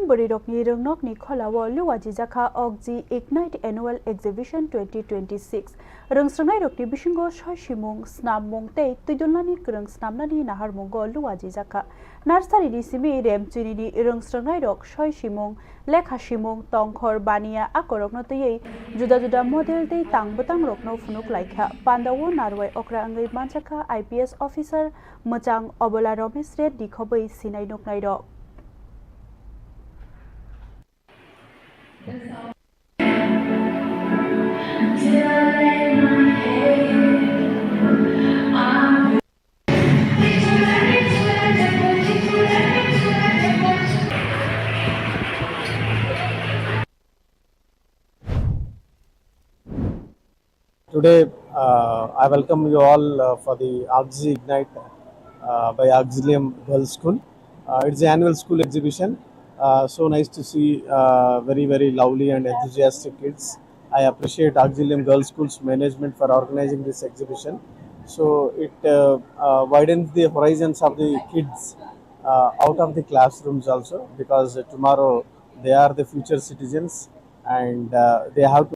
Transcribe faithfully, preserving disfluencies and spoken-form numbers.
Bwrwirokni rwngnokni kholao luajijakha Ogji Ignite Annual Exhibition twenty twenty-six. Rwngsrwngnairokni bisingo soi simung, snammung tei twidulnani kwrwng snamnani naharmungo luajijakha. Nursery-ni simi remchinini rwngsrwngnairok soi simung, lekha simung, tongkhor, baniya akorokno twiwi juda juda model tei tang bwtangrokno phunuk laikha. Pandao narwai okra wngwi manjakha I P S officer mwchang Obola Romesh Reddy khobwi sinai nuknairok. Today, uh, I welcome you all, uh, for the Ogji Ignite, uh, by Auxilium Girls School. Uh, it's the annual school exhibition. Uh, so nice to see, uh, very, very lovely and enthusiastic kids. I appreciate Auxilium Girls School's management for organizing this exhibition. So it, uh, uh, widens the horizons of the kids, uh, out of the classrooms also, because tomorrow they are the future citizens and, uh, they have to